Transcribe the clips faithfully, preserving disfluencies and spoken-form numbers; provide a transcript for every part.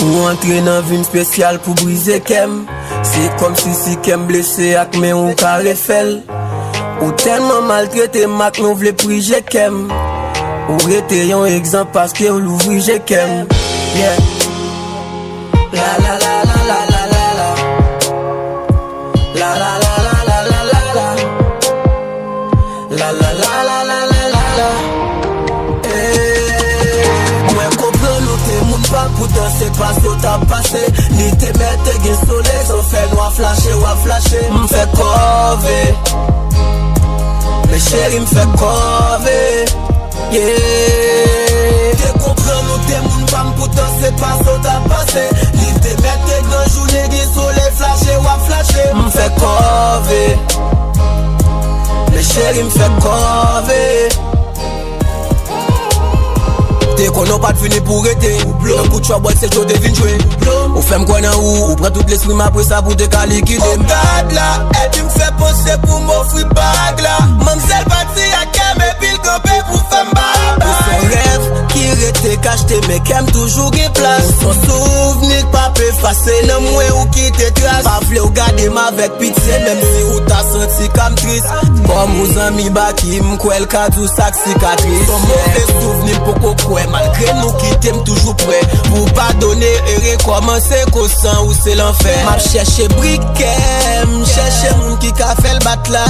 Ou antre nan vi m spesyal pou brize kè m. Se kòmsi si kè m blese ak men ou ka refè l. Ou tèlman maltrete m ak men w vle prije kè m. Ou rete yon egzanp paske w louvri je kè m. Yeah. La la la la la la la la. La la la la la la la la. La la la la la la la la. Eh, mwen konprann ou te moun pa m, poutan se pa sa w t ap pase. Li te mèt te gen solèy, san fè nwa flache, w ap flache. M fè kòve. Men cheri, m fè kòve. Yeah. Te konprann ou te moun pa m, poutan se pa sa w t ap pase. Li te mèt te gran jounen, gen solèy flache, w ap flache. M fè kòve. Men cheri, m fè kòve. Te konnen w pa t vini pou rete. Nan kou tchwa bwèt se jwe w te vin jwe. Ou fè m kwè nan ou, ou pran tout lespri m apre sa pou te ka likide m. O gad la, epi m fè panse pou m ofri bag la. Manmzèl pati ak kè m epi l kanpe pou fè m babay. Ou se yon rèv ki rete kachte, men kè m toujou gen plas. Ou se yon souvni k p ap efase nan mwen, ou kite tras. Pa vle w gade m avèk pitye, menm si ou ta santi kè m tris. Kòm ou zanmi Baky, m kwè l ka di w sa k sikatris. Se yon move souvni m poko kwè, malgre nou kite m toujou prè pou padone e rekòmanse, koz san ou se lanfè. M ap chèche bri kè m, chèche moun ki ka fè l bat la.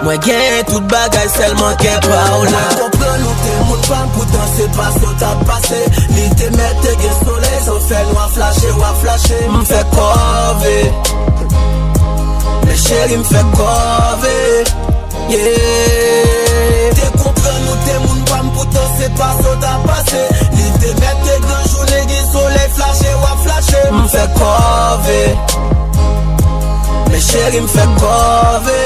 Mwen gen tout bagay, sèlman kè pa w la. Mwen konprann ou te moun pa m, poutan se pa sa w t ap pase. Li te mèt te gen solèy, san fè nwa flache, w ap flache. M fè kòve. Men cheri, m fè kòve. Yeah. Te konprann ou te moun pa m, poutan se pa sa w t ap pase. Li te mèt te gran jounen, gen solèy flache, w ap flache. M fè kòve. Men cheri, m fè kòve.